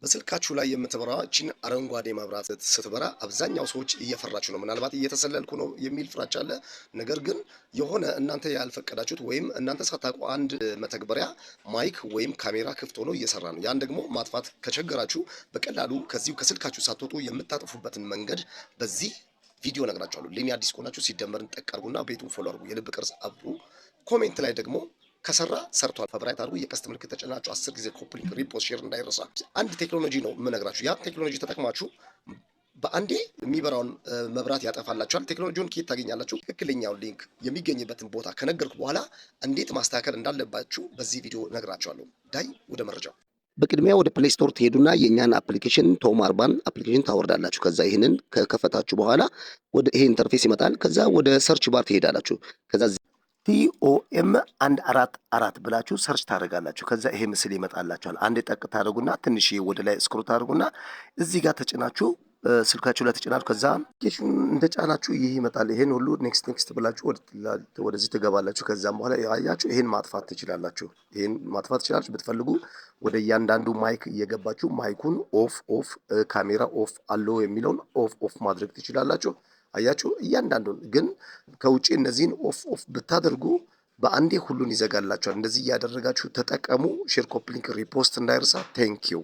በስልካችሁ ላይ የምትበራ እቺን አረንጓዴ መብራት ስትበራ አብዛኛው ሰዎች እየፈራችሁ ነው። ምናልባት እየተሰለልኩ ነው የሚል ፍራቻ አለ። ነገር ግን የሆነ እናንተ ያልፈቀዳችሁት ወይም እናንተ ሳታውቁ አንድ መተግበሪያ mic ወይም ካሜራ ክፍት ሆኖ እየሰራ ነው። ያን ደግሞ ማጥፋት ከቸገራችሁ በቀላሉ ከዚሁ ከስልካችሁ ሳትወጡ የምታጠፉበትን መንገድ በዚህ ቪዲዮ ነግራችኋለሁ። ለኔ አዲስ ከሆናችሁ ሲደመርን ጠቅ አድርጉና ቤቱን follow አድርጉ፣ የልብ ቅርጽ አብሩ። Comment ላይ ደግሞ ከሰራ ሰርቷል favorite አድርጉ። የቀስት ምልክት ተጭናችሁ 10 ጊዜ copy link፣ repost፣ share እንዳይረሳ። አንድ ቴክኖሎጂ ነው የምነግራችሁ። ያ ቴክኖሎጂ ተጠቅማችሁ በአንዴ የሚበራውን መብራት ያጠፋላችኋል። ቴክኖሎጂውን ከየት ታገኛላችሁ? ትክክለኛውን link የሚገኝበትን ቦታ ከነገርኩ በኋላ እንዴት ማስተካከል እንዳለባችሁ በዚህ ቪዲዮ ነግራችኋለሁ። ዳይ ወደ መረጃው። በቅድሚያ ወደ Play Store ትሄዱና የእኛን application ቶም አርባን application ታወርዳላችሁ። ከዛ ይህንን ከከፈታችሁ በኋላ ወደ ይሄ interface ይመጣል። ከዛ ወደ search bar ትሄዳላችሁ። ከዛ TOM 144 ብላችሁ search ታደርጋላችሁ። ከዛ ይሄ ምስል ይመጣላችኋል። አንድ ጠቅ ታደርጉና ትንሽ ወደ ላይ scroll ታደርጉና እዚህ ጋር ተጭናችሁ ስልካችሁ ላይ ተጭናችሁ ከዛ application እንደጫናችሁ ይህ ይመጣል። ይሄን ሁሉ next next ብላችሁ ወደዚህ ትገባላችሁ። ከዛም በኋላ ያያችሁ ይሄን ማጥፋት ትችላላችሁ። ይሄን ማጥፋት ትችላላችሁ። ብትፈልጉ ወደ እያንዳንዱ mic እየገባችሁ mic ኡን off off፣ ካሜራ off አለው የሚለውን off off ማድረግ ትችላላችሁ። አያችሁ፣ እያንዳንዱን ግን ከውጭ እነዚህን off off ብታደርጉ በአንዴ ሁሉን ይዘጋላችኋል። እንደዚህ እያደረጋችሁ ተጠቀሙ። Share፣ copy link፣ repost እንዳይረሳ። Thank you.